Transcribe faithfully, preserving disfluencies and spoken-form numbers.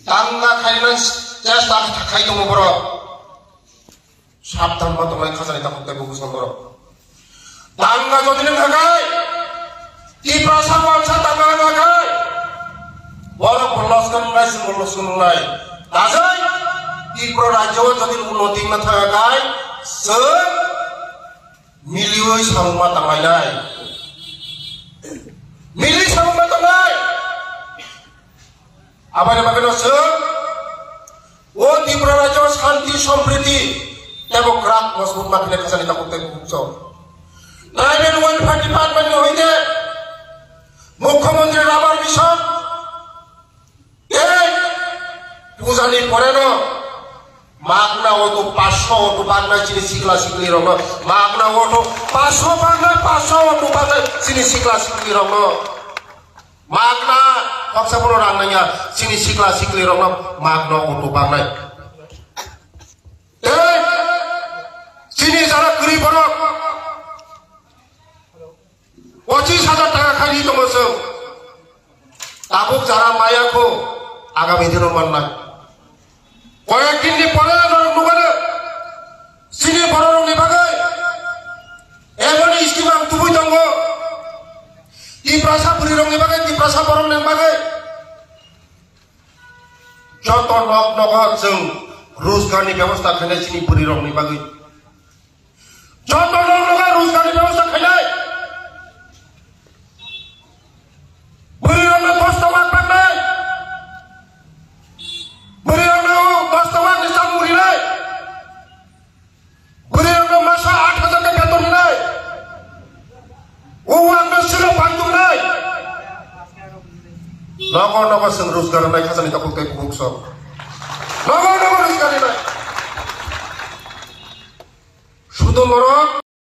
Tangna khainani chesta khai tongo borok. Sabdhan ma tongnai khajani takhuk tei bukhuk song borok. Tangna jodi nang hakai, Tiprasa wansa tangna hakai, borok bo loskon nai, sumul loskon nai. Tajai, Tripura rajyo jodi unnoti ma thakai, sir, milioi samung ma tangnai nai. Mili samung ma tangnai. Aboni bagwi no chwng o Tripura rajyo shanti, sompriti tei bo kwrak mojbut ma khe khajani takhuk tei bukhuk song. Tribal Welfare Department ni hoite Mukhyamantri Rubber Mission tei pujani pore no magna auto paanch sho auto bagnai chini sikla sikli rok no, magna auto paanch sho bagnai, paanch sho auto bagnai chini sikla sikli rok no. Magna, khoroksa bono rang nangya, chini sikla siklirokno magna auto bagnai. Tei chini jara kwrwi borok pochis hajar taka khaidi tongo chwng. Tabuk jara maya kho agami dino mannai. Koyek din ni pore norok nukha de, chini borok rok ni bagwi emoni scheme ang tubui tongo. Tiprasa bwrwi rok ni bagwi, Tiprasa borok ni bagwi joto nok nogo chwng rojgar ni bebosta khainai chini bwrwi rok ni bagwi. Joto nok nogo rojgar ni bebosta khainai. Bwrwi rokno dos taka paknai. Bwrwi rokno dos taka ni chamung rinai. Bwrwi rokno masa aat hajar taka beton rinai. O ang no silo bandung nai. Nogo nogo chwng rojgar nai khajani takhuk tei bukhuk song. Nogo nogo rojgar nai. Sudo morok.